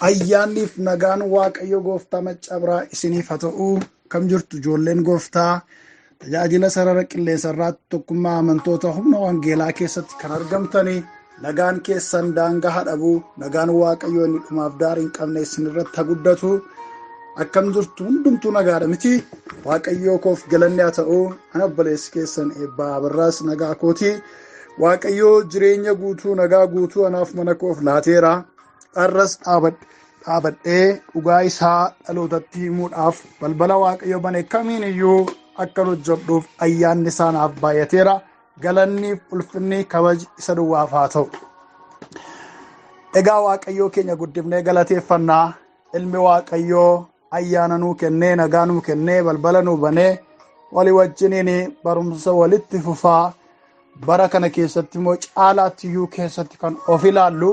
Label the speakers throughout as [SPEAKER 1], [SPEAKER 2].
[SPEAKER 1] Ayyaanniif nagaan Waaqayyo gooftaa macca biraa isiniif haa ta'u. Kam jirtu ijoolleen gooftaa? Tajaajila sarara qilleensa irraatti tokkummaa amantoota humna wangeelaa keessatti kan argamtanii, nagaan keessan daangaa haa dhabuu. Nagaan Waaqayyoo inni dhumaaf daarii hin qabne isin irratti haa guddatu. Akkam jirtu? Hundumtuu nagaadha miti? Waaqayyoo koof galanni haa ta'u. Ana obboleessi keessan Eebbaa Abarraas nagaa kooti. Waaqayyoo jireenya guutuu, nagaa guutuu anaaf mana koof laateera. Har'as dhaabadhee dhugaa isaa dhalootatti himuudhaaf balbala Waaqayyo bane kamiin iyyuu akkan hojjedhuuf ayyaanni isaa naaf baay'ateera. Galanniif ulfinni kabaji isa duwwaaf haa ta'u. Egaa Waaqayyoo keenya guddifnee galateeffannaa. Ilmi Waaqayyoo ayyaana nuu kennee, nagaa nuu kennee, balbala nuu banee, walii wajjiniin barumsa walitti fufaa bara kana keessatti immoo caalaatti iyyuu keessatti kan of ilaallu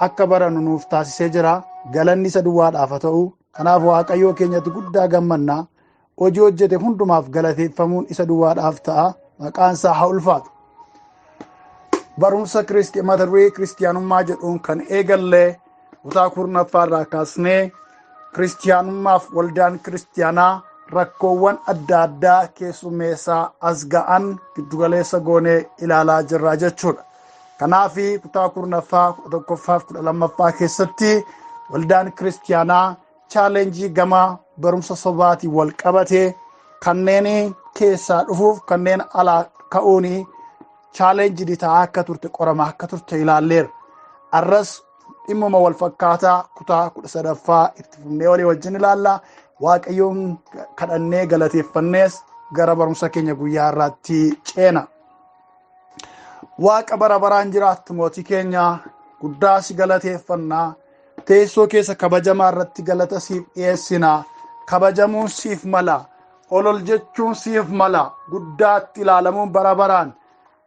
[SPEAKER 1] akka barannu nuuf taasisee jira. Galanni isa duwwaadhaaf haa ta'u. Kanaaf Waaqayyoo keenyatti guddaa gammannaa. Hojii hojjete hundumaaf galateeffamuun isa duwwaadhaaf ta'a. Maqaan isaa haa ulfaatu. Barumsa mata duree kiristiyaanummaa jedhuun kan eegallee kutaa 10ffaa irraa kaasnee, kiristiyaanummaaf waldaan kiristiyaanaa rakkoowwan adda addaa keessummeessaa as ga'an giddugaleessa goonee ilaalaa jirra jechuudha. Kanaaf kutaa 10ffaa, 11ffaa fi 12ffaa keessatti waldaan kiristiyaanaa challenge gama barumsa sobaatiin wal qabatee kanneen keessaa dhufuuf kanneen alaa ka'uun challenge ta'aa akka turte, qoramaa akka turte ilaalleera. Arras dhimmuma wal fakkaataa kutaa 13ffaa itti fufnee walii wajjin ilaalla. Waaqayyoon kadhannee galateeffannees gara barumsa keenya guyyaa har'aatti ceena. Waaqa bara baraan jiraattu, mootii keenya guddaa si galateeffannaa. Teessoo keessa kabajamaa irratti galata siif dhiyeessinaa. Kabajamuun siif mala. Olol jechuun siif mala. Guddaatti ilaalamuun bara baraan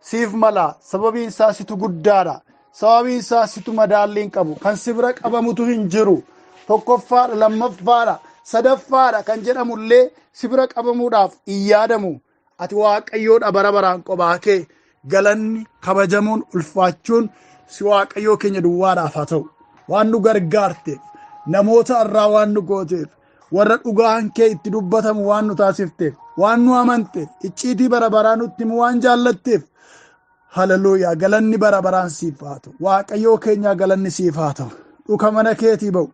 [SPEAKER 1] siif mala. Sababiin isaa situ guddaadha. Sababiin isaa situ madaallii hin qabu. Kan si bira qabamutu hin jiru. Tokkoffaadha, lammaffaadha, sadaffaadha kan jedhamullee si bira qabamuudhaaf hin yaadamu. Ati Waaqayyoodha bara baraan qophaa kee. Galanni, kabajamuun, ulfaachuun si Waaqayyoo keenya duwwaadhaaf haa ta'u. Waan nu gargaarteef, namoota irraa waan nu gooteef, warra dhugaan kee itti dubbatamu waan nu taasifteef, waan nu amanteef, icciitii bara baraa nutti himu waan jaallatteef, haleluuyaa, galanni bara baraan siif haa ta'u. Waaqayyoo keenyaa, galanni siif haa ta'u. Dhuka mana keetii ba'u,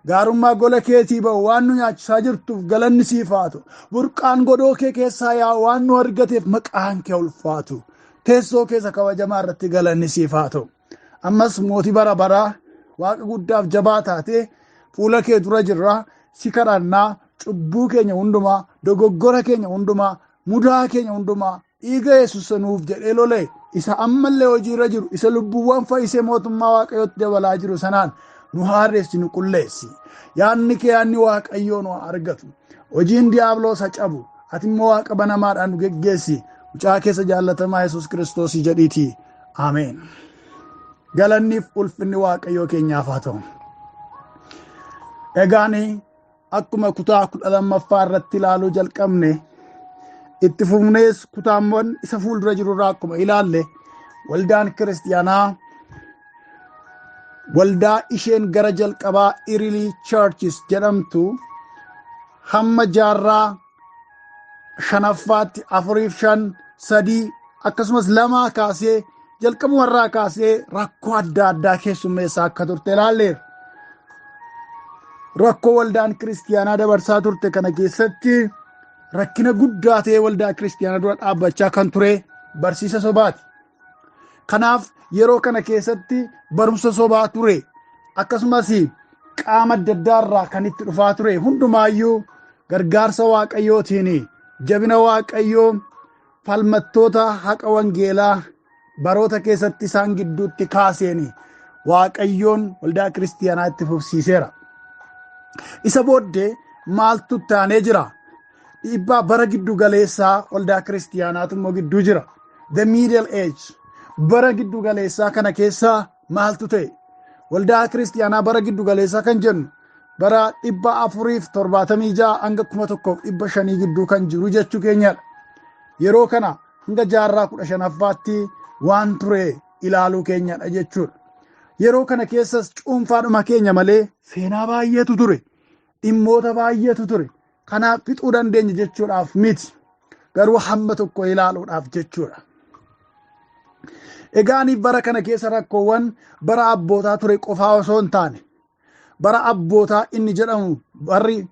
[SPEAKER 1] gaarummaa gola keetii ba'u waan nu nyaachisaa jirtuuf galanni siif haa ta'u. Burqaan godoo kee keessaa yaa'u waan nu argateef maqaan kee ulfaatu. Teessoo keessa kabajamaa irratti galanni siif haa ta'u. Ammas mootii bara baraa, Waaqa guddaaf jabaa taatee fuula kee dura jirra. Si kadhannaa, cubbuu keenya hundumaa, dogoggora keenya hundumaa, mudaa keenya hundumaa dhiiga Yesuus nuuf jedhee lole, isa ammallee hojiirra jiru, isa lubbuuwwan fayyisee mootummaa Waaqayyootti dabalaa jiru sanaan nu haaressi, nu qulleessi. Yaadni kee, yaadni Waaqayyoo nu argatu. Hojiin diyaabloos haa cabu. Ati immoo Waaqa banamaadhaan nu geggeessi. Mucaa keessa jaallatamaa Yesuus Kiristoos jedhiiti. Ameen. Galanniif ulfinni Waaqayyoo keenyaaf haa ta'u. Egaan akkuma kutaa 12ffaa irratti ilaaluu jalqabne, itti fufnees kutaawwan isa fuuldura jiru irraa akkuma ilaalle, waldaan kiristiyaanaa waldaa isheen gara jalqabaa Early Churches jedhamtu hamma jaarraa shanaffaatti, afuriif shan, sadii akkasumas lamaa kaasee, jalqabumarraa kaasee rakkoo adda addaa keessummeessaa akka turte ilaalleera. Rakkoo waldaan kiristiyaanaa dabarsaa turte kana keessatti rakkina guddaa ta'ee waldaa kiristiyaanaa dura dhaabbachaa kan ture barsiisa sobaati. Kanaaf yeroo kana keessatti barumsa sobaa ture, akkasumas qaama adda addaa irraa kan itti dhufaa ture hundumaayyuu gargaarsa Waaqayyootiin, jabina Waaqayyoo falmattoota haqa wangeelaa baroota keessatti isaan gidduutti kaaseen Waaqayyoon waldaa kiristiyaanaa itti fufsiiseera. Isa booddee maaltu taanee jira? Dhiibbaa bara giddu galeessaa waldaa kiristiyaanaatu immoo gidduu jira. The Middle Age. Bara giddu galeessaa kana keessaa maaltu ta'e? Waldaa kiristiyaanaa bara giddu galeessaa kan jennu bara 476 hanga 1500 gidduu kan jiru jechuu keenyadha. Yeroo kana hanga jaarraa 15ffaatti waan ture ilaaluu keenyadha jechuudha. Yeroo kana keessas cuunfaadhuma keenya malee seenaa baay'eetu ture. Dhimmoota baay'eetu ture. Kanaaf fixuu dandeenya jechuudhaaf miti. Garuu hamma tokko ilaaluudhaaf jechuudha. Egaan bara kana keessa rakkoowwan bara abbootaa ture qofaa osoo hin taane, bara abbootaa inni jedhamu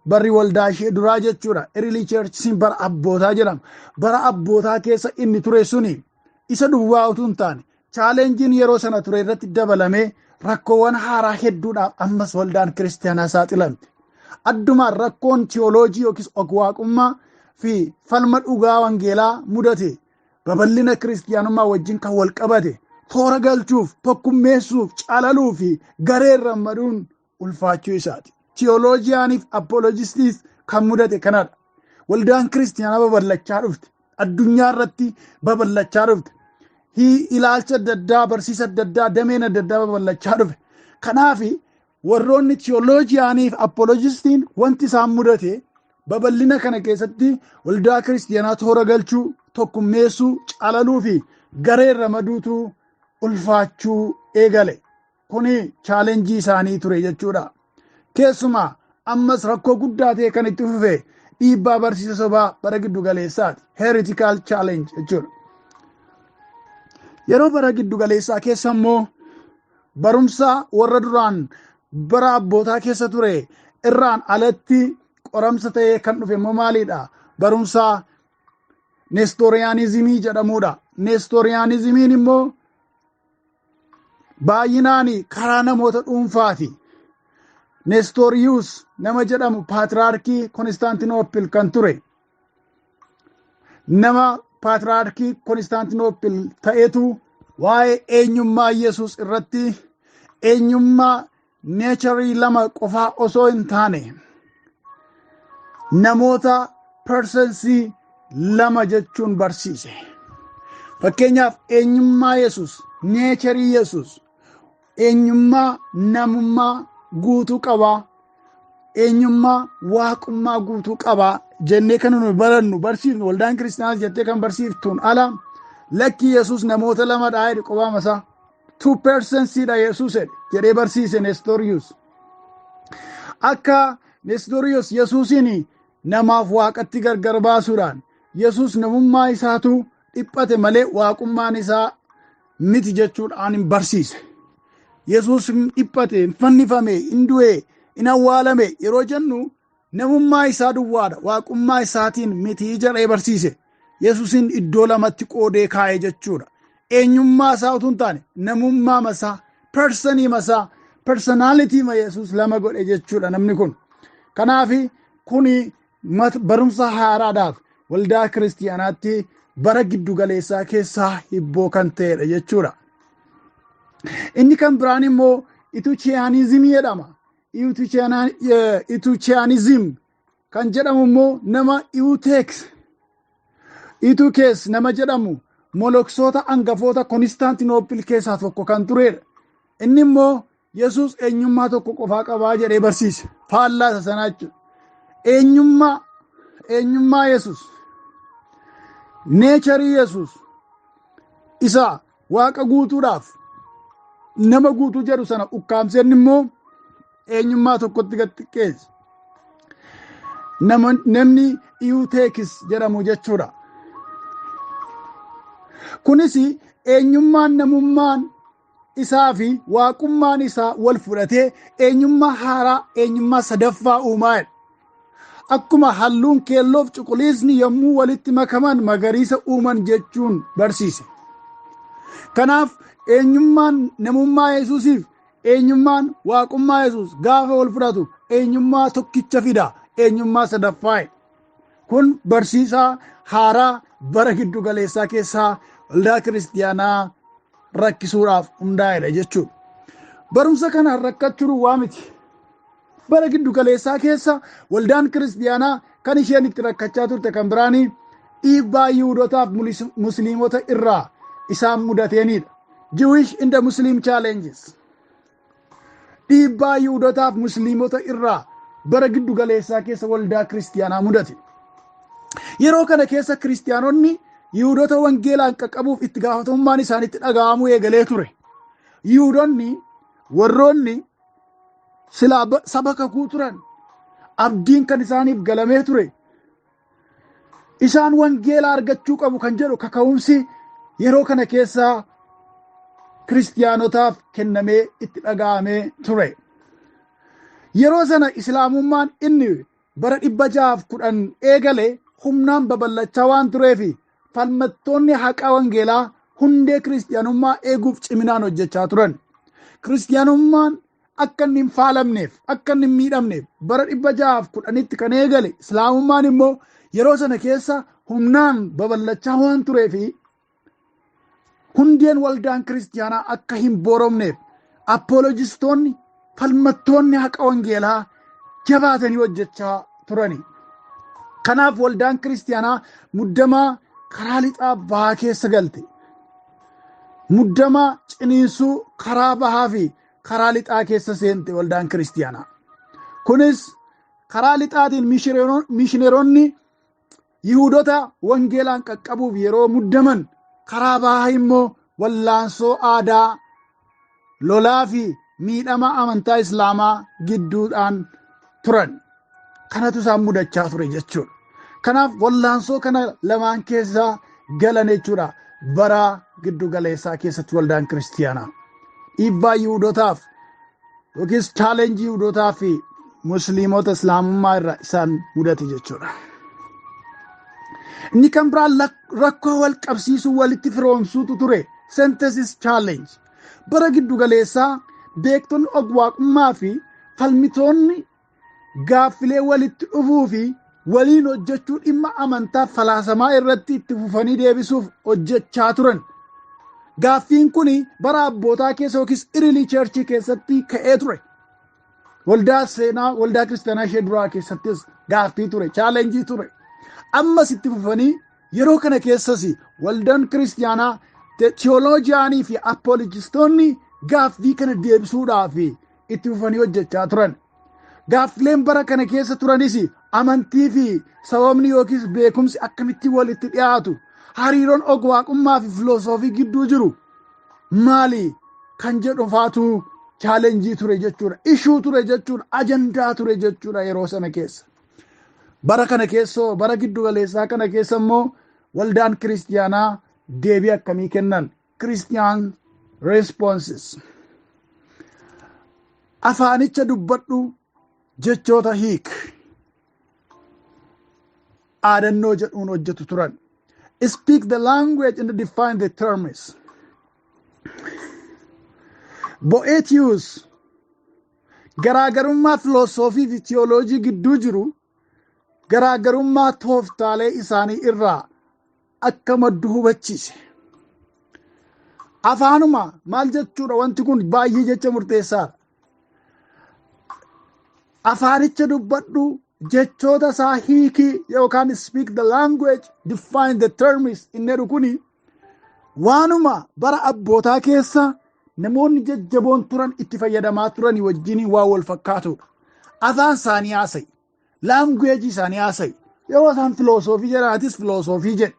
[SPEAKER 1] barri waldaa ishee duraa jechuudha. Early Church bara abbootaa jedhama. Bara abbootaa keessa inni ture suni isa duwwaa utuu hin taane, challengeiin yeroo sana ture irratti dabalamee rakkoowwan haaraa hedduudhaaf ammas waldaan kiristaanaa saaxilamte. Addumaan rakkoon tiyooloojii yookiis ogwaaqummaa fi falma dhugaa wangeelaa mudate, babal'ina kiristiyaanummaa wajjin kan wal qabate toora galchuuf, tokkummeessuuf, calaluu fi gareen rammaduun ulfaachuu isaati. Tiyooloojiyaaniif apologistiis kan mudate kanadha. Waldaan kiristiyaanaa babal'achaa dhufte. Addunyaa irratti babal'achaa dhufte. Ilaalcha adda addaa, barsiisa adda addaa, dameen adda addaa babal'achaa dhufe. Kanaaf warroonni tiyooloojiyaaniif apologistiin wanti isaan mudate babal'ina kana keessatti waldaa kiristiyaanaa toora galchuu, tokkummeessuu, calaluu fi gareen ramaduutu ulfaachuu eegale. Kuni challenge isaanii ture jechuudha. Keessumaa ammas rakkoo guddaa ta'e kan itti fufe dhiibbaa barsiisa sobaa bara giddu galeessaati. Heretical challenge jechuudha. Yeroo bara giddu galeessaa keessa immoo barumsa warra duraan bara abbootaa keessa ture irraan alatti qoramsa ta'ee kan dhufe immoo maalidha? Barumsa Nestooriyaanizimii jedhamudha. Nestooriyaanizimiin immoo baay'inaan karaa namoota dhuunfaati. Nestoriyus nama jedhamu, paatriyaarkii Konstaantinooppil kan ture. Nama paatriyaarkii Konstaantinooppil ta'etu waa'ee eenyummaa Yesuus irratti eenyummaa nature lama qofaa osoo hin taane, namoota persons lama jechuun barsiise. Fakkeenyaaf, eenyummaa Yesuus, nature Yesuus, eenyummaa namummaa guutuu qabaa, eenyummaa waaqummaa guutuu qabaa jennee kan nuyi barannu, barsiifnu, waldaan kiristaanaas jettee kan barsiiftuun ala, lakki, Yesuus namoota lamadhaa jedhe qophaa masaa. Two personsiidha Yesuus jedhee barsiise Nestorius. Akka Nestorius Yesuusiin namaaf waaqatti gargar baasuudhaan, Yesuus namummaa isaatu dhiphate malee waaqummaan isaa miti jechuudhaan hin barsiise. Yesuus hin dhiphate, hin fannifame, hin du'e, hin awwaalame yeroo jennu namummaa isaa duwwaadha, waaqummaa isaatiin miti jedhee barsiise. Yesuusin iddoo lamatti qoodee kaa'e jechuudha. Eenyummaa isaa utuu hin taane, namummaa masaa, person masaa, personality ma Yesuus lama godhe jechuudha namni kun. Kanaaf kuni barumsa haaraadhaaf waldaa kiristiyaanaatti bara giddu galeessaa keessaa hibboo kan ta'edha jechuudha. Inni kan biraan immoo Ituchiyaanizimii jedhama. Eutychianism kan jedhamu immoo nama Eutyches nama jedhamu, moloksoota hangafoota Konstaantinooppil keessaa tokko kan turedha. Inni immoo Yesuus eenyummaa tokko qofaa qabaa jedhee barsiise. Faallaa isa sanaa jechuudha. Eenyummaa Yesuus, nature Yesuus isa waaqa guutuudhaaf nama guutuu jedhu sana ukkaamseen immoo eenyummaa tokkotti gad xiqqeesse. Namni Eutyches jedhamu jechuudha. Kunis eenyummaan namummaan isaa fi waaqummaan isaa wal fudhatee eenyummaa haaraa, eenyummaa sadaffaa uumaa jedha. Akkuma halluun keelloof cuquliisni yommuu walitti makaman magariisa uuman jechuun barsiise. Kanaaf eenyummaan namummaa Yesuusiif eenyummaan waaqummaa Yesuus gaafa wal fudhatu eenyummaa tokkicha fida, eenyummaa sadaffaa. Kun barsiisaa haaraa bara giddu galeessaa keessaa waldaa kiristiyaanaa rakkisuudhaaf hundaa'edha jechuudha. Barumsa kanaan rakkachuu duwwaa miti. Bara giddu galeessaa keessa waldaan kiristiyaanaa kan isheen itti rakkachaa turte kan biraanii dhiibbaa Yihuudootaaf Musliimota irraa isaan mudateenidha. Jewish and the Muslim challenges. Dhiibbaa Yihuudootaaf Musliimota irraa bara giddu galeessaa keessa waldaa kiristiyaanaa mudate. Yeroo kana keessa kiristiyaanonni Yihudoota wangeelaan qaqqabuuf itti gaafatamummaan isaanitti dhaga'amuu eegalee ture. Yihudoonni Warroonni silaa saba kakuu turan, abdiin kan isaaniif galamee ture, isaan wangeela argachuu qabu kan jedhu kaka'umsi yeroo kana keessa kiristiyaanotaaf kennamee itti dhaga'amee ture. Yeroo sana Islaamummaan inni bara 610 eegale humnaan babal'achaa waan tureef, falmattoonni haqa wangeelaa hundee kiristiyaanummaa eeguuf ciminaan hojjechaa turan. Kiristiyaanummaan akka inni hin faalamneef, akka inni hin miidhamneef bara 610tti kan eegale Islaamummaan immoo yeroo sana keessa humnaan babal'achaa waan tureef, hundeen waldaan kiristiyaanaa akka hin booromneef appoolojistoonni, falmattoonni haqa wangeelaa jabaatanii hojjechaa turani. Kanaaf waldaan kiristiyaanaa muddamaa karaa lixaa bahaa keessa galte. Muddamaa ciniinsuu karaa bahaa fi karaa lixaa keessa seente waldaan kiristiyaanaa. Kunis karaa lixaatiin mishineeronni Yihuudota wangeelaan qaqqabuuf yeroo muddaman, karaa bahaa immoo wallaansoo aadaa, lolaa fi miidhama amantaa Islaamaa gidduudhaan turan. Kanatu isaan mudachaa ture jechuudha. Kanaaf wallaansoo kana lamaan keessa galan jechuudha bara giddu galeessaa keessatti waldaan kiristiyaanaa. Dhiibbaa Yihuudotaaf yookiis challenge Yihuudotaa fi Musliimota Islaamummaa irraa isaan mudate jechuudha. Inni kan biraan rakkoo wal qabsiisuu, walitti firoomsuutu ture. Synthesis challenge. Bara giddu galeessaa beektonni ogwaaqummaa fi falmitoonni gaaffilee walitti dhufuu fi waliin hojjechuu dhimma amantaa falaasamaa irratti itti fufanii deebisuuf hojjechaa turan. Gaaffiin kun bara abbootaa keessa yookiis early church keessatti ka'ee ture. Waldaa seenaa waldaa kiristaanaa ishee duraa keessattis gaaffii ture, challenge ture. Ammas itti fufanii yeroo kana keessas waldaan kiristaanaa theologianii fi apologistoonni gaaffii kana deebisuudhaaf itti fufanii hojjechaa turan. Gaaffileen bara kana keessa turanis amantii fi sababni yookiis beekumsi akkamitti walitti dhiyaatu, hariiroon ogwaaqummaa fi filosoofii gidduu jiru maali kan jedhu faatu challenge ture jechuudha. Issue ture jechuudha. Ajandaa ture jechuudha yeroo sana keessa. Bara kana keessoo, bara giddu galeessaa kana keessa immoo waldaan kiristiyaanaa deebii akkamii kennan? Christian responses. Afaanicha dubbadhu, jechoota hiik. Aadannoo jedhuun hojjetu turan. Speak the language and define the terms. Boetius garaagarummaa filosoofii fi tiyooloojii gidduu jiru garaagarummaa tooftaalee isaanii irraa akka maddu hubachiise. Afaanuma maal jechuudha? Wanti kun baay'ee jecha murteessaadha. Afaanicha dubbadhu, jechoota isaa hiikii yookaan speak the language, define the terms inni jedhu kuni waanuma bara abbootaa keessa namoonni jajjaboon turan itti fayyadamaa turanii wajjin waa wal fakkaatudha. Afaan isaanii haasa'i. Language isaanii haasa'i. Yeroo isaan filosoofii jedhan, atis filosoofii jedhi.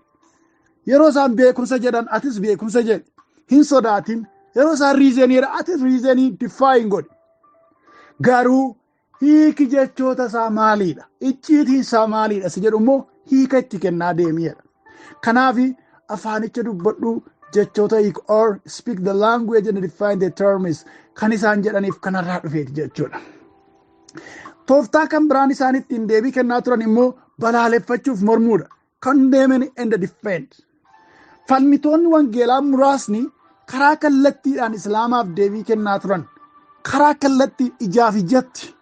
[SPEAKER 1] Yeroo isaan beekumsa jedhan, atis beekumsa jedhi. Hin sodaatin. Yeroo isaan reason jedhan, atis reason define godhi. Garuu hiiki jechoota isaa maaliidha? Icciitiin isaa maaliidha? Si jedhu immoo hiika itti kennaa deemiidha. Kanaaf afaanicha dubbadhu, jechoota hiik or speak the language and define the terms kan isaan jedhaniif kanarraa dhufeeti jechuudha. Tooftaa kan biraan isaan ittiin deebii kennaa turan immoo balaaleffachuuf mormuudha. Condemn and defend. Falmitoonni wangeelaa muraasni karaa kallattiidhaan Islaamaaf deebii kennaa turan. Karaa kallattii ijaaf ijatti,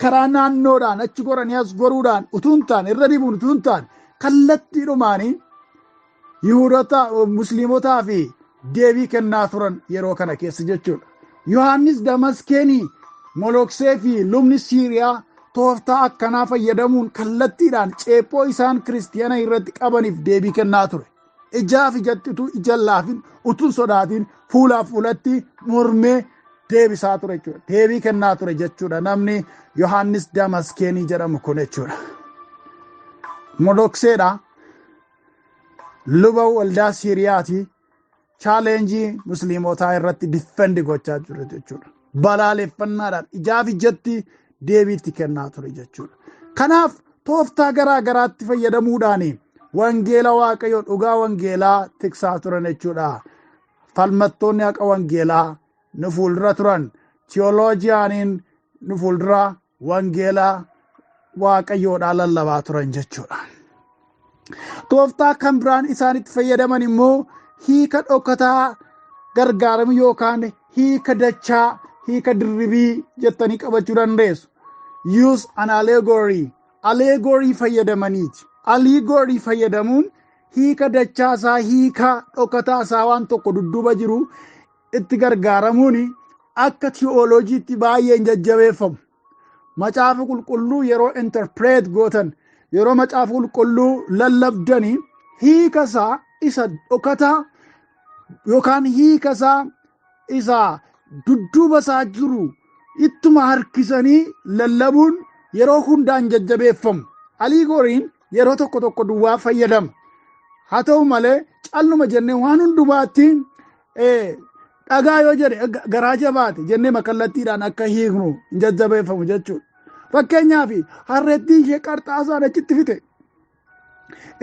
[SPEAKER 1] karaa naannoodhaan achi goranii as goruudhaan utuu hin taane, irra dibuun utuu hin taane, kallattiidhumaanii Yihuudota, Musliimotaa fi deebii kennaa turan yeroo kana keessa jechuudha. Yohaannis Damaskeenii Moloksee fi lubni Siiriyaa tooftaa akkanaa fayyadamuun kallattiidhaan ceephoo isaan kiristiyaana irratti qabaniif deebii kennaa ture. Ijaaf ijatti, utuu ija laafin, utuu sodaatiin, fuulaaf fuulatti mormee deebisaa ture jechuudha. Deebii kennaa ture jechuudha namni Yohaannis Damaskeenii jedhamu kun jechuudha. Molokseedha. Luba waldaa Siiriyaati. Challenge musliimotaa irratti defend gochaa ture jechuudha. Balaaleffannaadhaan ijaaf ijatti deebiitti kennaa ture jechuudha. Kanaaf tooftaa garaa garaatti fayyadamuudhaan wangeela Waaqayyoo, dhugaa wangeelaa tiksaa turan jechuudha. Falmattoonni haqa wangeelaa nu fuuldura turan, theologianiin nu fuuldura wangeelaa Waaqayyoodhaa lallabaa turan jechuudha. Tooftaa kan biraan isaan itti fayyadaman immoo hiika dhokataa gargaaramu yookaan hiika dachaa, hiika dirribii jettanii qabachuu dandeessu. Use an allegory. Allegory fayyadamaniiti. Allegory fayyadamuun hiika dachaasaa, hiika dhokataasaa waan tokko dudduuba jiru itti gargaaramuun akka tiyooloojiitti baay'ee hin jajjabeeffamu. Macaafa Qulqulluu yeroo interpret gootan, yeroo Macaafa Qulqulluu lallabdanii, hiika isaa isa dhokataa yookaan hiika isaa isa dudduuba isaa jiru ittuma harkisanii lallabuun yeroo hundaan jajjabeeffamu. Allegoryn yeroo tokko tokko duwwaa fayyadama. Haa ta'u malee, calluma jennee waan hundumaatti dhagaa yoo jedhe garaa jabaate jennee makallattiidhaan akka hiiknu hin jajjabeeffamu jechuudha. Fakkeenyaaf, harreettii ishee qarxaasaan achitti fite.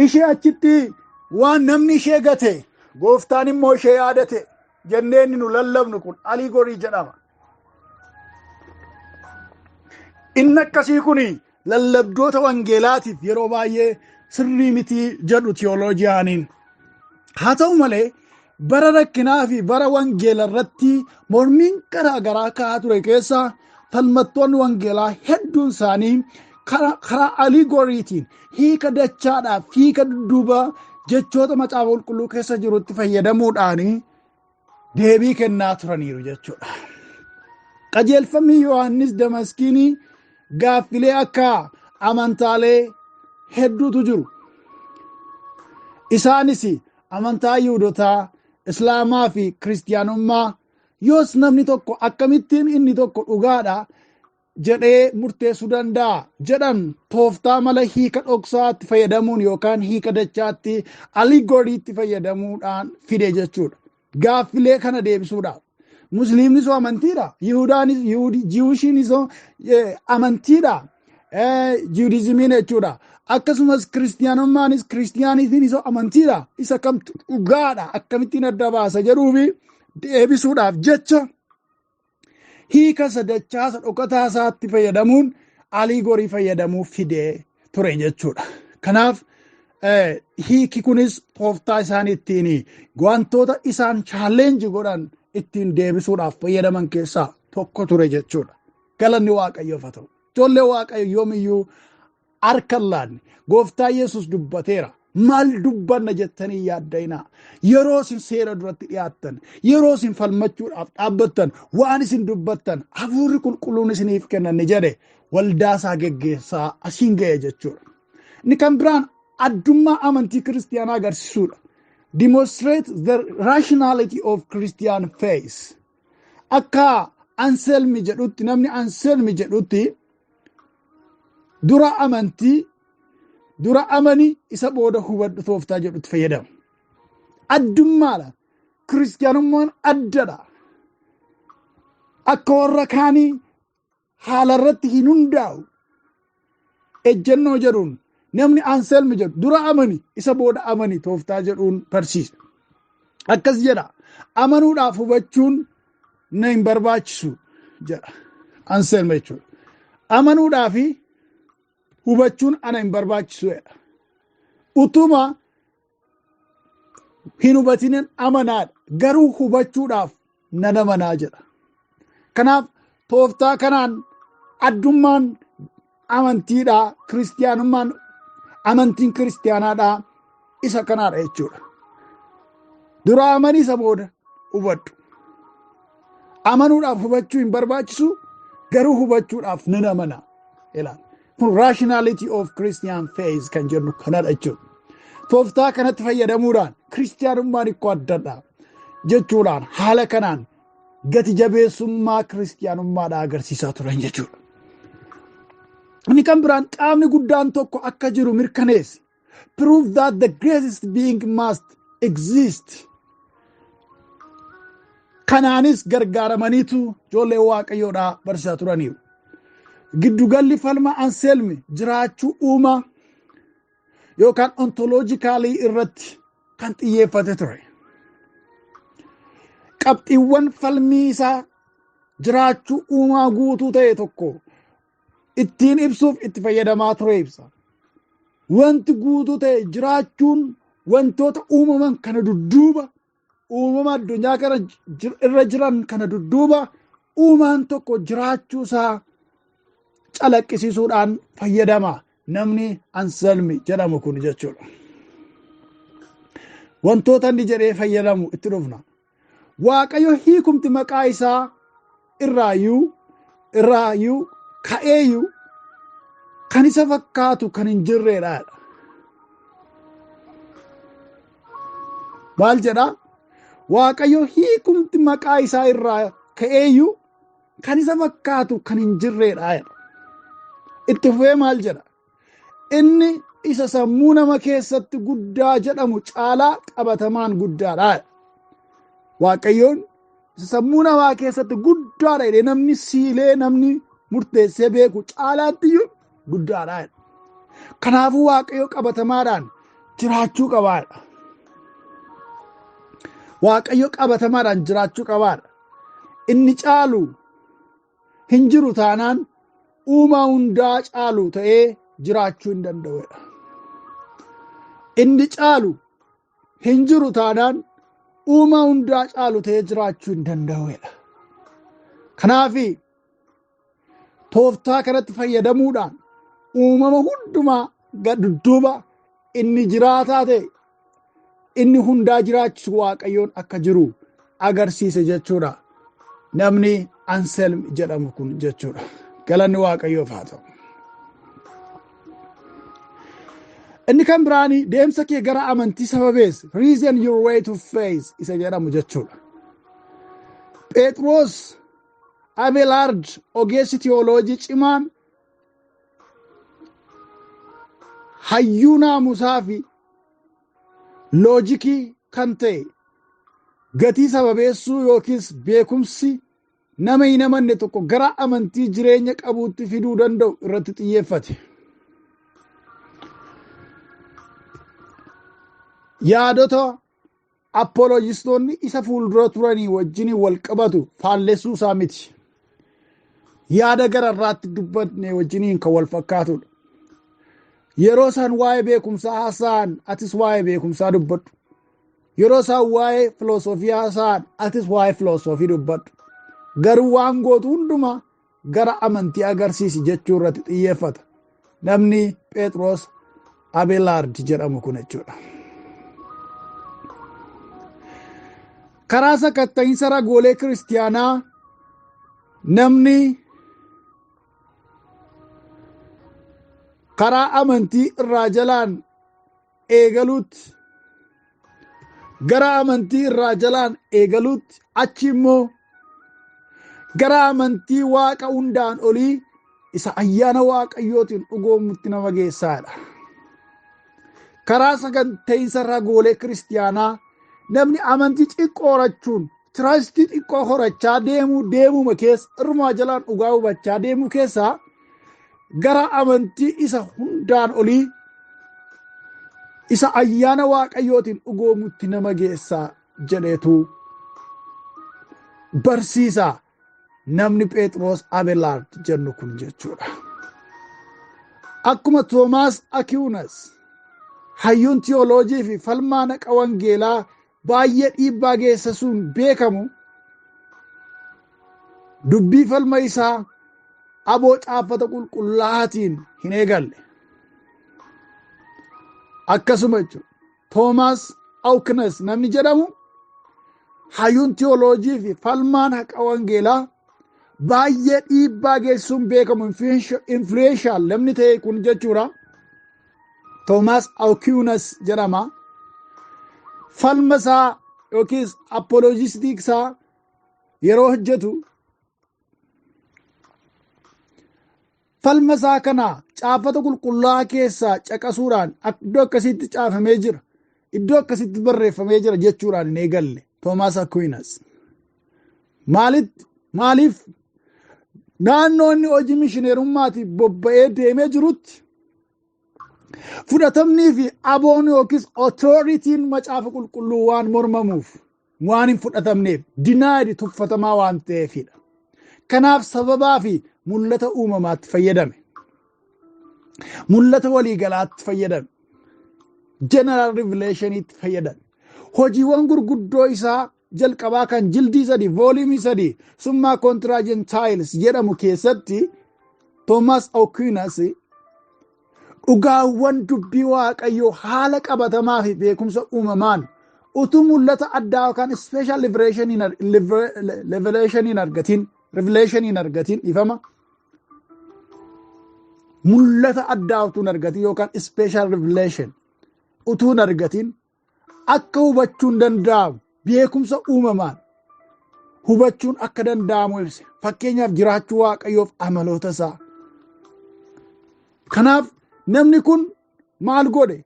[SPEAKER 1] Ishee achitti waan namni ishee gate, gooftaan immoo ishee yaadate jennee inni nu lallabnu kun allegory jedhama. Inni akkasii kun lallabdoota wangeelaatiif yeroo baay'ee sirrii miti jedhu theologianiin. Haa ta'u malee, bara rakkinaa fi bara wangeela irratti mormiin garaa garaa ka'aa ture keessa falmattoonni wangeelaa hedduun isaanii karaa allegoryitiin, hiika dachaadhaaf, hiika dudduuba jechoota Macaafa Qulqulluu keessa jirutti fayyadamuudhaan deebii kennaa turaniiru jechuudha. Qajeelfamni Yohaannis Damaskiinii gaaffilee akka amantaalee hedduutu jiru. Isaanis amantaa Yihudotaa, Islaamaa fi Kiristiyaanummaa. Yoos namni tokko akkamittiin inni tokko dhugaadha jedhee murteessuu danda'a jedhan, tooftaa mala hiika dhoksaatti fayyadamuun yookaan hiika dachaatti, allegoryitti fayyadamuudhaan fide jechuudha. Gaaffilee kana deebisuudhaaf. Musliimnis amantiidha. Yihudaanis, Jewishiinis amantiidha. Judaismiin jechuudha. Akkasumas Kiristiyaanummaanis, Kiristiyaaniitiinis amantiidha. Isa kamtu dhugaadha, akkamittiin adda baasa jedhuufi deebisuudhaaf jecha hiika sadachaasa dhokataa isaatti fayyadamuun allegory fayyadamuu fidee ture jechuudha. Kanaaf hiiki kunis tooftaa isaan ittiin wantoota isaan challenge godhan ittiin deebisuudhaaf fayyadaman keessaa tokko ture jechuudha. Galanni Waaqayyoof haa ta'u. Ijoollee Waaqayyo yoomiyyuu harka hin laanne. Gooftaa Yesus dubbateera. Maal dubbanna jettanii yaadda'inaa. Yeroo isin seera duratti dhiyaattan, yeroo isin falmachuudhaaf dhaabbattan, waan isin dubbattan Hafuurri Qulqulluun isiniif kennan jedhe, waldaa isaa geggeessaa asiin ga'e jechuudha. Inni kan biraan addummaa amantii Kiristiyaanaa agarsiisuudha. Demonstrate the rationality of Christian faith. Akka Anselmi jedhutti, namni Anselmi jedhutti, dura amantii, dura amanii isa booda hubadhu tooftaa jedhutti fayyadamu. Addummaadha. Kiristiyaanummaan addadha. Akka warra kaanii haala irratti hin hundaa'u. Ejjennoo jedhuun namni Anselmi jedhu dura amani isa booda amani tooftaa jedhuun barsiisa. Akkas jedha: "Amanuudhaaf hubachuun na hin barbaachisu," jedha Anselmi jechuudha. "Amanuudhaaf hubachuun ana hin barbaachisu," jedha. "Utuma hin hubatinin amanaadha. Garuu hubachuudhaaf nan amanaa," jedha. Kanaaf tooftaa kanaan addummaan amantiidhaa, Kiristiyaanummaan, amantiin Kiristiyaanaadhaa isa kanaadha jechuudha. Dura amanii isa booda hubadhu. Amanuudhaaf hubachuu hin barbaachisu, garuu hubachuudhaaf nan amana. Ilaal. Kun rationality of Christian faith kan jennu kanadha jechuudha. Tooftaa kanatti fayyadamuudhaan Kiristiyaanummaan ikkoo addadha jechuudhaan haala kanaan gati jabeessummaa Kiristiyaanummaadhaa agarsiisaa turan jechuudha. Inni kan biraan qaamni guddaan tokko akka jiru mirkaneesse. Prove that the greatest being must exist. Kanaanis gargaaramaniitu ijoollee Waaqayyoodhaa barsiisaa turaniiru. Giddugalli falma Anselmi jiraachuu uumaa yookaan ontoloojikaalii irratti kan xiyyeeffate ture. Qabxiiwwan falmii isaa jiraachuu uumaa guutuu ta'e tokko ittiin ibsuuf itti fayyadamaa ture ibsa. Wanti guutuu ta'e jiraachuun wantoota uumaman kana dudduuba, uumama addunyaa kana irra jiran kana dudduuba uumaan tokko jiraachuu isaa calaqqisiisuudhaan fayyadama namni Anselmi jedhamu kun jechuudha. Wantoota inni jedhee fayyadamu itti dhufna. Waaqayyo hiikumti maqaa isaa irraayyuu ka'eeyyuu kan isa fakkaatu kan hin jirreedha. Maal jedhaa? Waaqayyo hiikumti maqaa isaa irraa ka'eeyyuu kan isa fakkaatu kan hin jirreedha. Itti fufee maal jedha? Inni isa sammuu nama keessatti guddaa jedhamu caalaa qabatamaan guddaadha. Waaqayyoon isa sammuu namaa keessatti guddaadha jedhee namni siilee namni murteessee beeku caalaatti iyyuu guddaadha. Kanaafuu Waaqayyo qabatamaadhaan jiraachuu qabaadha. Waaqayyo qabatamaadhaan jiraachuu qabaadha. Inni caalu hin jiru taanaan uumaa hundaa caalu ta'ee jiraachuu hin danda'udha. Inni caalu hin jiru taanaan uumaa hundaa caalu ta'ee jiraachuu hin danda'udha. Kanaafi tooftaa kanatti fayyadamuudhaan uumama hundumaa dudduuba inni jiraataa ta'e inni hundaa jiraachisu Waaqayyoon akka jiru agarsiise jechuudha. Namni Anselm jedhamu kun jechuudha. Galanni Waaqayyoof haa ta'u. Inni kan biraani deemsa kee gara amantii sababeessi, reason your way to faith isa jedhamu jechuudha. Phexros Abelard ogeessi tiyooloojii cimaan hayyuu naamusaa fi loojikii kan ta'e gatii sababeessuu yookiis beekumsi nama hin amanne tokko gara amantii jireenya qabuutti fiduu danda'u irratti xiyyeeffate. Yaadota apolojistoonni isa fuuldura turanii wajjin wal qabatu faallessuu isaa miti. Yaada gararraatti dubbanne wajjiniin kan wal fakkaatudha. Yeroo isaan waa'ee beekumsaa haasa'an atis waa'ee beekumsaa dubbadhu. Yeroo isaan waa'ee filosoofii haasa'an atis waa'ee filosoofii dubbadhu. Garuu waan gootu hundumaa gara amantii agarsiisi jechuu irratti xiyyeeffata. Namni Phexros Abelard jedhamu kun jechuudha. Karaa sakatta'iinsa ragoolee kiristiyaanaa namni karaa amantii irraa jalaan eegaluutti gara amantii irraa jalaan eegaluutti achi immoo gara amantii waaqa hundaan olii isa ayyaana waaqayyootiin dhugoomutti nama geessaadha. Karaa sakatta'iinsa ragoolee kiristiyaanaa namni amantii xiqqoo horachuun tirastii xiqqoo horachaa deemuu deemuma keessa irrumaa jalaan dhugaa hubachaa deemuu keessaa gara amantii isa hundaan olii isa ayyaana waaqayyootiin dhugoomutti nama geessaa jedheetu barsiisa namni Phexros Abelard jennu kun jechuudha. Akkuma Toomaas Akiunas hayyuun tiyooloojii fi falmaa naqa wangeelaa baay'ee dhiibbaa geessisuun beekamu dubbii falma isaa aboo caaffata qulqullaa'aatiin hin eegalle. Akkasuma jechuudha. Toomaas Aquinas namni jedhamu hayyuun tiyooloojii fi falmaan haqa wangeelaa baay'ee dhiibbaa geessisuun beekamu influential namni ta'e kun jechuudha. Toomaas Aquinas jedhama. Falma isaa yookiis apologistik isaa yeroo hojjetu falma isaa kana caaffata qulqullaa'aa keessaa caqasuudhaan iddoo akkasitti caafamee jira, iddoo akkasitti barreeffamee jira jechuudhaan hin eegalle Toomaas Aquinas. Maaliif naannoo inni hojii mishineerummaatiif bobba'ee deemee jirutti fudhatamnii fi aboon yookiis otooritiin macaafa qulqulluu waan mormamuuf, waan hin fudhatamneef, denied tuffatamaa waan ta'eefidha. Kanaaf sababaa fi mul'ata uumamaatti fayyadame. Mul'ata waliigalaatti fayyadame. General Revelationitti fayyadame. Hojiiwwan gurguddoo isaa jalqabaa kan jildii 3, volume 3, Summa Contra Gentiles jedhamu keessatti Thomas Aquinas dhugaawwan dubbii Waaqayyoo haala qabatamaa fi beekumsa uumamaan utuu mul'ata addaa yookaan special revelation hin argatin, revelation hin argatin, ifama mul'ata addaa utuu hin argatin yookaan special revelation utuu hin argatin akka hubachuun danda'amu, beekumsa uumamaan hubachuun akka danda'amu ibse. Fakkeenyaaf, jiraachuu Waaqayyoof amaloota isaa. Kanaaf namni kun maal godhe?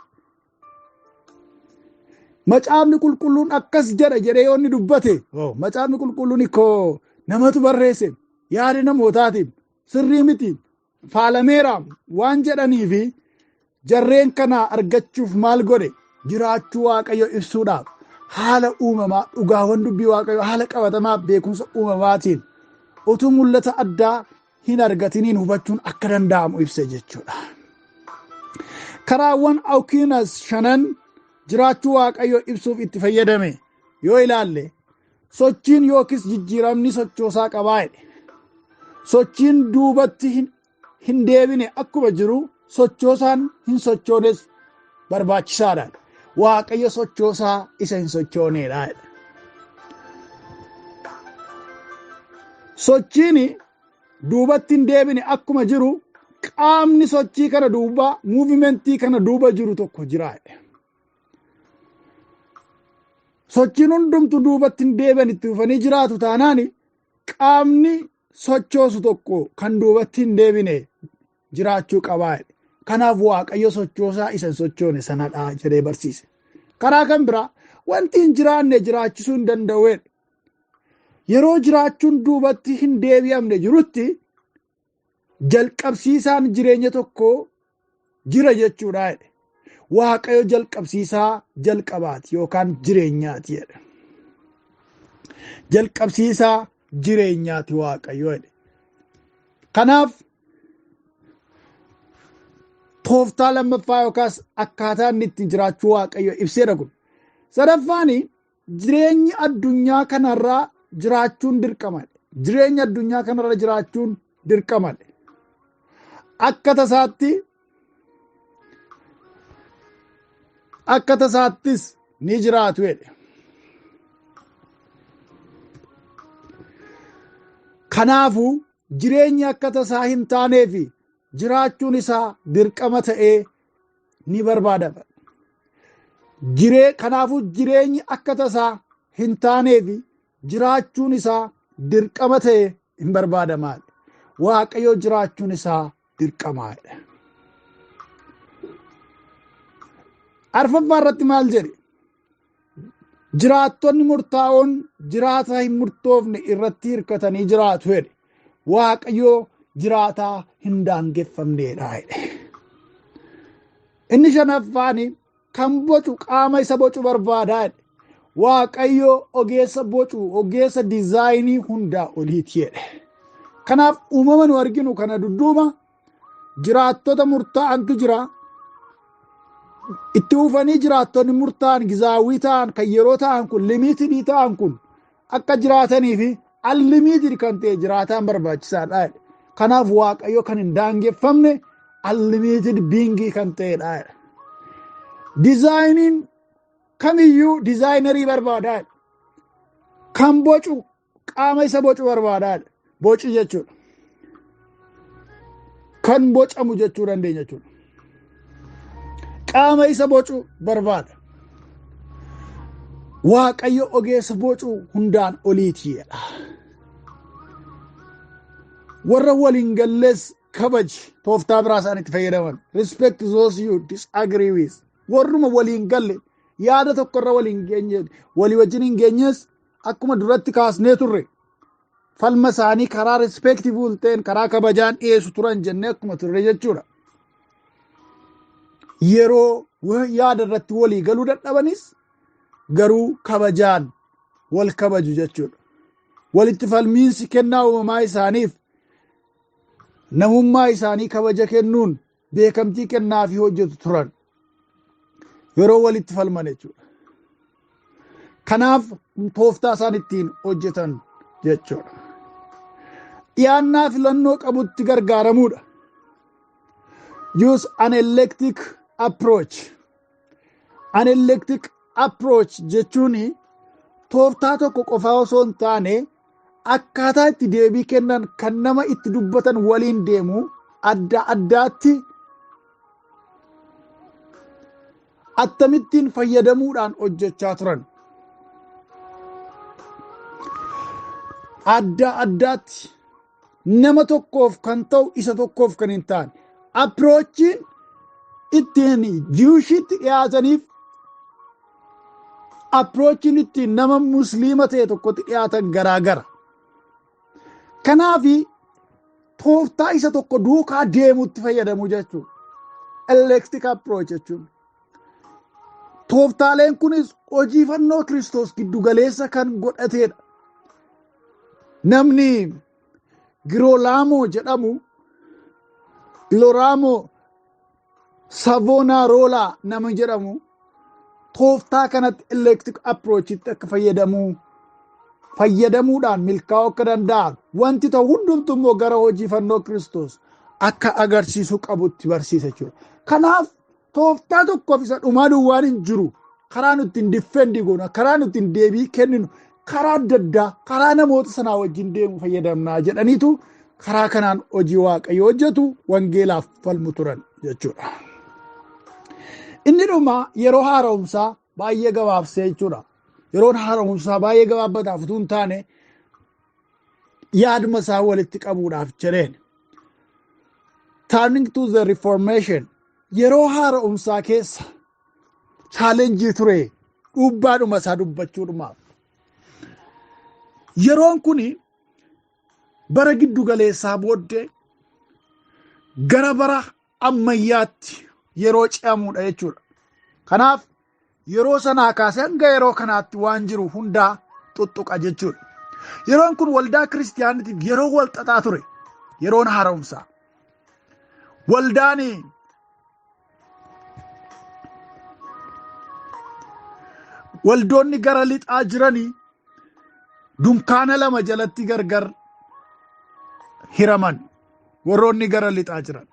[SPEAKER 1] Macaafni qulqulluun akkas jedha jedhee yoo inni dubbate, macaafni qulqulluun ikkoo namatu barreesse, yaada namootaatiin sirrii miti, faalameera waan jedhanii fi jarreen kana argachuuf maal godhe? Jiraachuu Waaqayyo ibsuudhaaf haala uumamaa, dhugaawwan dubbii Waaqayyo haala qabatamaa beekumsa uumamaatiin utuu mul'ata addaa hin argatiniin hubachuun akka danda'amu ibse jechuudha. Karaawwan Aquinas shanan jiraachuu Waaqayyo ibsuuf itti fayyadame yoo ilaalle, sochiin yookiis jijjiiramni sochoosaa qabaa jedhe. Sochiin duubatti hin deebine akkuma jiru, sochoosaan hin sochoones barbaachisaadha. Waaqayyo sochoosaa isa hin sochooneedha jedha. Sochiin duubatti hin deebine akkuma jiru, qaamni sochii kana duuba, movementii kana duuba jiru tokko jira jedhe. Sochiin hundumtu duubatti hin deebi'an itti fufanii jiraatu taanaan, qaamni sochoosu tokko kan duubatti hin deebine jiraachuu qabaa jedhe. Kanaaf Waaqayyo sochoosaa isa hin sochoone sanadha jedhee barsiise. Karaa kan biraa, wanti hin jiraanne jiraachisuu hin danda'u jedhe. Yeroo jiraachuun duubatti hin deebi'amne jirutti, jalqabsiisaan jireenya tokko jira jechuudha jedhe. Waaqayyo jalqabsiisaa jalqabaati yookaan jireenyaati jedhe. Jalqabsiisaa jireenyaati Waaqayyo jedhe. Kanaaf tooftaa lammaffaa yookaas akkaataa inni ittiin jiraachuu Waaqayyo ibseedha kun. Sadaffaan, jireenyi addunyaa kanarraa jiraachuun dirqamadha. Jireenya addunyaa kanarra jiraachuun dirqamadha. Akka tasaattis ni jiraatu jedhe. Kanaafuu jireenyi akka tasaa hin taanee fi jiraachuun isaa dirqama ta'ee ni barbaadama. Kanaafuu jireenyi akka tasaa hin taanee fi jiraachuun isaa dirqama ta'ee hin barbaadamaadha. Waaqayyo jiraachuun isaa dirqamaadha. Arfaffaa irratti maal jedhe? Jiraattonni murtaa'oon jiraata hin murtoofne irratti hirkatanii jiraatu jedhe. Waaqayyo jiraataa hin daangeffamneedha jedhe. Inni shanaffaan, kan bocu qaama isa bocu barbaadaa jedhe. Waaqayyo ogeessa bocu, ogeessa diizaayinii hundaa oliiti jedhe. Kanaaf uumama nu arginu kana dudduuba jiraattota murtaa'antu jira. Itti fufanii jiraattonni murtaa'an, gizaawwii ta'an, kan yeroo ta'an kun, limited ta'an kun akka jiraatanii fi unlimited kan ta'e jiraataan barbaachisaadha. Kanaaf Waaqayyo kan hin daangeffamne, unlimited being kan ta'edha. Diizaayiniin kamiyyuu designerii barbaada. Kan bocu qaama isa bocu barbaada. Boci jechuudha. Kan bocamu jechuu dandeenya jechuudha. Qaama isa bocu barbaada. Waaqayyo ogeessa bocuu hundaan oliitiidha. Warra waliin gallees kabaji, tooftaa biraa isaan itti fayyadaman. Respect those you disagree with. Warruma waliin galle, yaada tokkorra waliin geenye, walii wajjin hin geenyes, akkuma duratti kaasnee turre. Falma isaanii karaa respectful ta'een, karaa kabajaan dhiyeessu turan jennee akkuma turre jechuudha. Yeroo yaada irratti walii galuu dadhabanis garuu kabajaan wal kabaju jechuudha. Walitti falmiinsi kennaa uumamaa isaaniif namummaa isaanii kabaja kennuun beekamtii kennaafii hojjetu turan yeroo walitti falman jechuudha. Kanaaf tooftaa isaan ittiin hojjetan jechuudha. Dhiyaannaa filannoo qabutti gargaaramuudha. Use an eclectic approach. An eclectic approach jechuun tooftaa tokko qofaa osoo hin taane, akkaataa itti deebii kennan kan nama itti dubbatan waliin deemu adda addaatti akkamittiin fayyadamuudhaan hojjechaa turan. Adda addaatti nama tokkoof kan ta'u isa tokkoof kan hin taane. Approachiin ittiin Jewishitti dhiyaataniif approachiin ittiin nama Musliima ta'e tokkotti dhiyaatan garaagara. Kanaafi tooftaa isa tokko duukaa deemutti fayyadamu jechuudha. Eclectic approach jechuun. Tooftaaleen kunis hojii fannoo Kiristoos giddugaleessa kan godhatedha. Namni Girolamo jedhamu, Girolamo Savonarola nama jedhamu, tooftaa kanatti, eclectic approachitti akka fayyadamuudhaan milkaa'uu akka danda'an, wanti ta'u hundumtu immoo gara hojii fannoo Kiristoos akka agarsiisuu qabutti barsiisa jechuudha. Kanaaf tooftaa tokkoof isa dhumaa duwwaan hin jiru. Karaa nuti ittiin defend goona, karaa nuti ittiin deebii kenninu, karaa adda addaa, karaa namoota sanaa wajjin deemu fayyadamnaa jedhaniitu karaa kanaan hojii Waaqayyo hojjetu, wangeelaaf falmu turan jechuudha. Inni dhuma yeroo haaromsaa baay'ee gabaabsee jechuudha. Yeroon haaromsaa baay'ee gabaabbataaf utuu hin taane, yaaduma isaa walitti qabuudhaaf jedheen. Turning to the Reformation, yeroo haaromsaa keessa challenge ture dhubbaadhuma isaa dubbachuudhumaaf. Yeroon kun bara giddu galeessaa booddee gara bara ammayyaatti yeroo ce'amudha jechuudha. Kanaaf yeroo sanaa kaasee hanga yeroo kanaatti waan jiru hundaa tuttuqa jechuudha. Yeroon kun waldaa kiristiyaanitiif yeroo wal xaxaa ture. Yeroon haaromsaa. Waldaan waldoonni gara lixaa jiranii dunkaana lama jalatti gargar hiraman, warroonni gara lixaa jiran.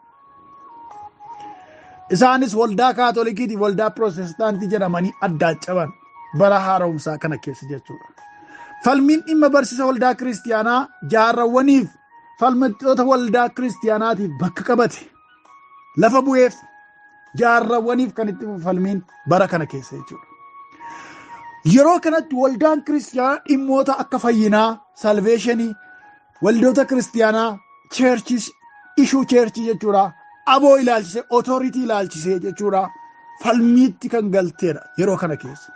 [SPEAKER 1] Isaanis waldaa Kaatolikiitii waldaa Pirootestaantii jedhamanii addaan caban bara haaromsaa kana keessa jechuudha. Falmiin dhimma barsiisa waldaa kiristiyaanaa jaarrawwaniif falmattoota waldaa kiristiyaanaatiif bakka qabate, lafa bu'eef jaarrawwaniif kan itti falmiin bara kana keessa jechuudha. Yeroo kanatti waldaan kiristiyaanaa dhimmoota akka fayyinaa, salvation, waldoota kiristiyaanaa, churches, issue church jechuudha. Aboo ilaalchisee, authority ilaalchisee jechuudha. Falmiitti kan galteedha yeroo kana keessa.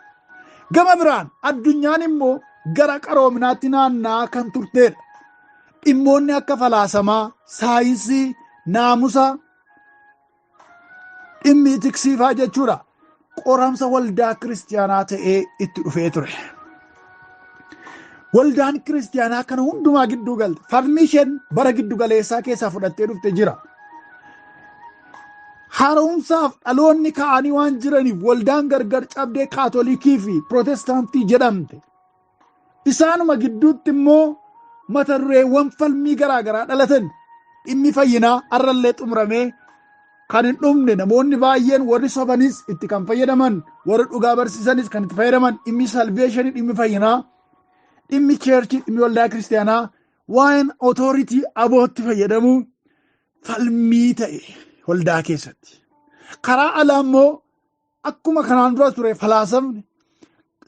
[SPEAKER 1] Gama biraan addunyaan immoo gara qaroominaatti naanna'aa kan turteedha. Dhimmoonni akka falaasamaa, saayinsii, naamusa, dhimmi ethics faa jechuudha. Qoramsa waldaa kiristiyaanaa ta'ee itti dhufee ture. Waldaan kiristiyaanaa kana hundumaa gidduu galte. Falmii isheen bara giddu galeessaa keessaa fudhattee dhufte jira. Haaromsaaf dhaloonni ka'anii waan jiraniif waldaan gargar cabdee Kaatolikii fi Pirootestaantii jedhamte. Isaanuma gidduutti immoo mata dureewwan falmii garaagaraa dhalatan. Dhimmi fayyinaa har'allee xumuramee kan hin dhumne, namoonni baay'een warri sobanis itti kan fayyadaman, warri dhugaa barsiisanis kan itti fayyadaman, dhimmi salvation, dhimmi fayyinaa, dhimmi church, dhimmi waldaa kiristiyaanaa, waa'een authority, abootti fayyadamuu falmii ta'e waldaa keessatti. Karaa alaa immoo akkuma kanaan dura ture falaasamni,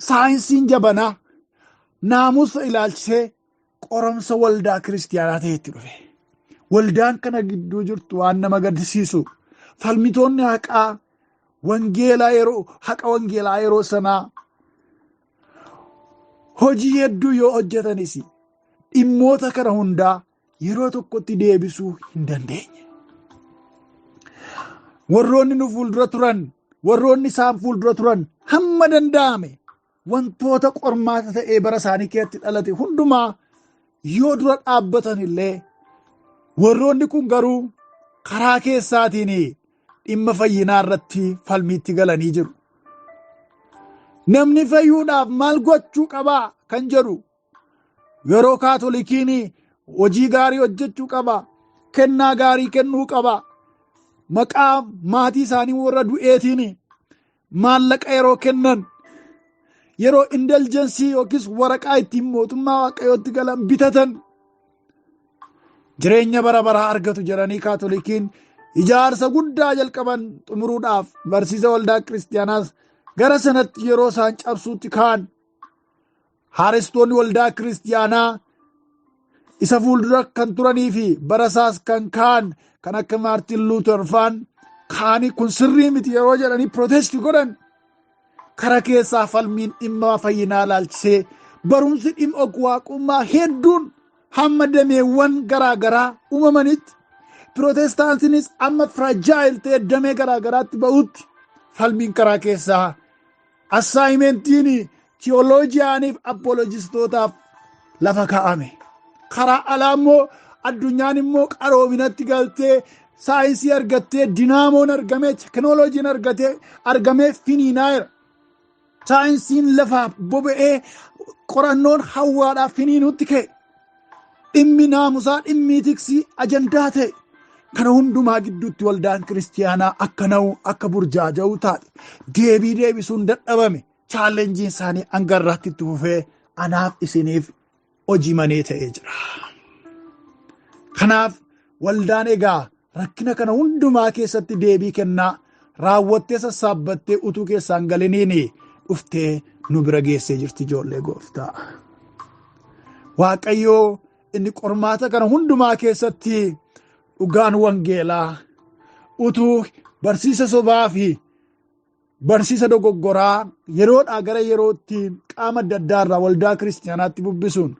[SPEAKER 1] saayinsiin jabanaa, naamusa ilaalchisee qoramsa waldaa kiristiyaanaa ta'e itti dhufe. Waldaan kana gidduu jirtu waan nama gaddisiisu, falmitoonni haqaa wangeelaa yeroo haqa wangeelaa yeroo sanaa hojii hedduu yoo hojjetanis, Dhimmoota kana hundaa yeroo tokkotti deebisuu hin dandeenye. Warroonni nu fuuldura turan, warroonni isaan fuuldura turan hamma danda'ame wantoota qormaata ta'ee bara isaanii keessatti dhalate hundumaa yoo dura dhaabbatan illee, warroonni kun garuu karaa keessaatiin dhimma fayyinaa irratti falmiitti galanii jiru. Namni fayyuudhaaf maal gochuu qabaa kan jedhu, yeroo Kaatolikiin hojii gaarii hojjechuu qaba, kennaa gaarii kennuu qaba, maqaa maatii isaanii warra du'eetiin maallaqa yeroo kennan, yeroo indulgence yookiis waraqaa ittiin mootummaa Waaqayyootti galan bitatan, jireenya bara baraa argatu jedhanii Kaatolikiin ijaarsa guddaa jalqaban xumuruudhaaf barsiisa waldaa kiristiyaanaas gara sanatti yeroo isaan cabsuutti ka'an, haarestoonni waldaa kiristiyaanaa isa fuuldura kan turanii fi bara isaas kan ka'an, kan akka Maartin Luuter faan ka'anii kun sirrii miti yeroo jedhanii protest godhan, kara keessaa falmiin dhimma fayyinaa ilaalchisee barumsi dhimma waaqummaa hedduun hamma dameewwan garaa garaa uumamanitti, Pirootestaantiinis amma fragile ta'e damee garaa garaatti ba'utti, falmiin karaa keessaa assignmentiin theologianiif apologistootaaf lafa kaa'ame. Karaa alaa immoo addunyaan immoo qaroominatti galtee, saayinsii argattee, dinaamoon argamee, teknooloojiin argatee argamee finiinaayera. Saayinsiin lafaa boba'ee qorannoon hawwaadhaaf finiinutti ka'e. Dhimmi naamusaa, dhimmi ethics ajandaa ta'e. Kana hundumaa gidduutti waldaan kiristiyaanaa akka na'u, akka burjaaja'u taate. Deebii deebisuun dadhabame. Challengeiin isaanii hanga irraatti itti fufee anaaf isiniif hojii manee ta'ee jira. Kanaaf waldaan egaa rakkina kana hundumaa keessatti deebii kennaa raawwattee sassaabbattee utuu keessaan galiniin dhuftee nu bira geessee jirti, ijoollee gooftaa. Waaqayyoo inni qormaata kana hundumaa keessatti dhugaan wangeelaa utuu barsiisa sobaa fi barsiisa dogoggoraa yeroodhaa gara yerootti qaama adda addaa irraa waldaa kiristiyaanaatti bubbisuun,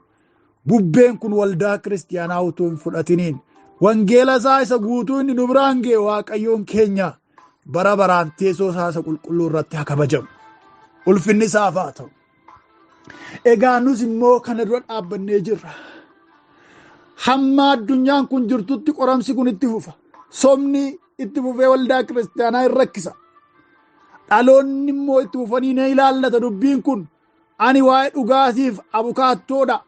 [SPEAKER 1] bubbeen kun waldaa kiristiyaanaa utuu hin fudhatiniin wangeela isaa isa guutuu inni nu biraan ga'e, Waaqayyoon keenya bara baraan teessoo isaa isa qulqulluu irratti haa kabajamu. Ulfinni isaaf haa ta'u. Egaa nus immoo kana dura dhaabbannee jirra. Hamma addunyaan kun jirtutti qoramsi kun itti fufa. Sobni itti fufee waldaa kiristiyaanaa hin rakkisa. Dhaloonni immoo itti fufanii na ilaallata dubbiin kun. Ani waa'ee dhugaatiif abukaattoodha.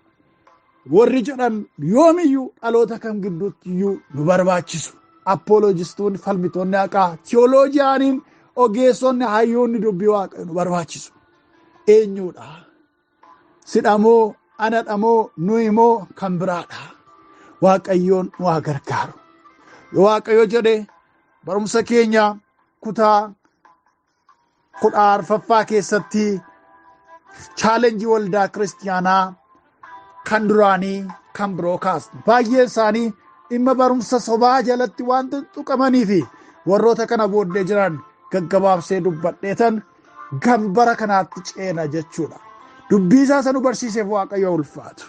[SPEAKER 1] Warri jedhan yoomiyyuu dhaloota kam gidduutti iyyuu nu barbaachisu. Apologistoonni, falmitoonni haqaa, theologianiin, ogeessonni, hayyoonni dubbii Waaqayyo nu barbaachisu. Eenyuudha? Sidhamoo, anadhamoo, nuyi moo kan biraadha? Waaqayyoon nu haa gargaaru. Yoo Waaqayyo jedhe barumsa keenya kutaa 14ffaa keessatti challenge waldaa kiristiyaanaa kan duraanii kan biroo kaasnu. Baay'een isaanii dhimma barumsa sobaa jalatti waan tuqamanii fi warroota kana booddee jiran gaggabaabsee dubbadheetan kan bara kanaatti ceena jechuudha. Dubbii isaa isa nu barsiiseef Waaqayyo ulfaatu.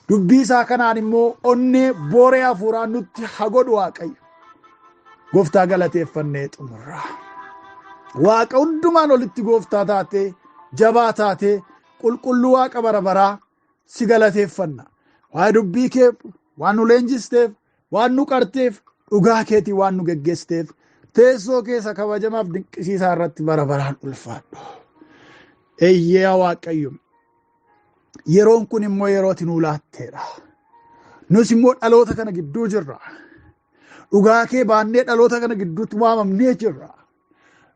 [SPEAKER 1] Dubbii isaa kanaan immoo onnee booree hafuuraa nutti haa godhu Waaqayyo. Gooftaa galateeffannee xumurra. Waaqa hundumaan olitti gooftaa taatee, jabaa taatee, qulqulluu Waaqa bara baraa si galateeffanna. Waa'ee dubbii kee waan nu leenjisteef, waan nu qarteef, dhugaa keetii waan nu geggeessiteef, teessoo keessa kabajamaaf dinqisiisaa irratti bara baraan ulfaadhu. Eeyyee Waaqayyo. Yeroon kun immoo yeroo ati nuu laatteedha. Nus immoo dhaloota kana gidduu jirra. Dhugaa kee baannee dhaloota kana gidduutti waamamnee jirra.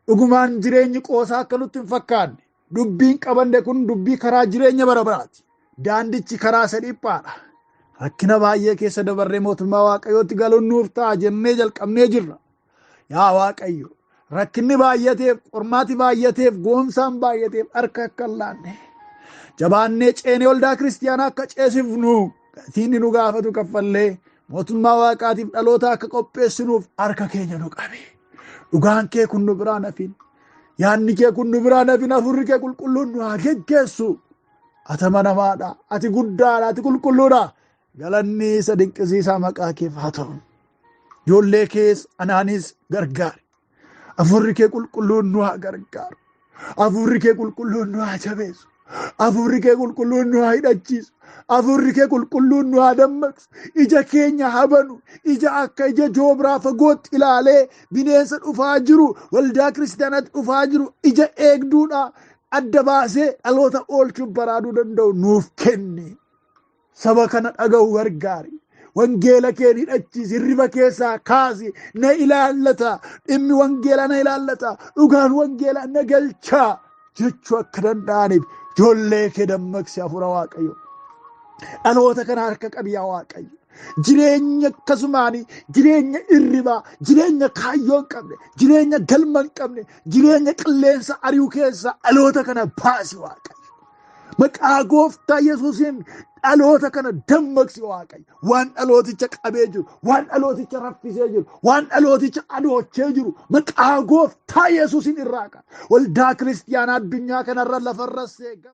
[SPEAKER 1] Dhugumaan jireenyi qoosaa akka nutti hin fakkaanne. Dubbiin qabanne kun dubbii karaa jireenya bara baraati. Daandichi karaa isa dhiphaadha. Rakkina baay'ee keessa dabarree mootummaa Waaqayyootti galuun nuuf ta'a jennee jalqabnee jirra. Yaa Waaqayyo, rakkinni baay'ateef, qormaati baay'ateef, goomsaan baay'ateef harka akka hin laanne. Jabaannee ceenee waldaa kiristiyaanaa akka ceesifnu, gatiin nu gaafatu kaffallee mootummaa Waaqaatiif dhaloota akka qopheessinuuf harka keenya nu qabe. Dhugaan kee kun nu biraan hafin. Yaadni kee kun nu biraan hafin. Hafuurri kee qulqulluun nu haa geggeessu. Ati amanamaadha. Ati guddaadha. Ati qulqulluudha. Galanni isa dinqisiisaa maqaa keef haa ta'u. Ijoollee kees anaanis gargaari. Hafuurri kee qulqulluun nu haa gargaaru. Hafuurri kee qulqulluun nu haa jabeessu. Hafuurri kee qulqulluun nu haa hidhachiisu. Hafuurri kee qulqulluun nu haa dammaqsu. Ija keenya haa banu. Ija akka ija joobraa fagootti ilaalee bineensa dhufaa jiru, waldaa kiristaanaatti dhufaa jiru, ija eegduudha adda baasee dhaloota oolchuuf baraaduu danda'u nuuf kenni. Saba kana dhaga'u gargaari. Wangeela keen hidhachiisi, hirriba keessaa kaasi, na ilaallata, dhimmi wangeelaa na ilaallata, dhugaan wangeelaa na galchaa jechuu akka danda'aniif ijoollee kee dammaqsi hafuura Waaqayyo. Dhaloota kana harka qabi yaa Waaqayyo. Jireenya akkasumaanii, jireenya irribaa, jireenya kaayyoo hin qabne, jireenya galma hin qabne, jireenya qilleensa ari'u keessaa dhaloota kana baasi Waaqayyo. Maqaa gooftaa Yesuusiin dhaloota kana dammaqsi Waaqayyo. Waan dhalooticha qabee jiru, waan dhalooticha raffisee jiru, waan dhalooticha adoochee jiru maqaa gooftaa Yesuusiin irraa ka'a. Waldaa kiristiyaanaa addunyaa kanarra lafarra seega.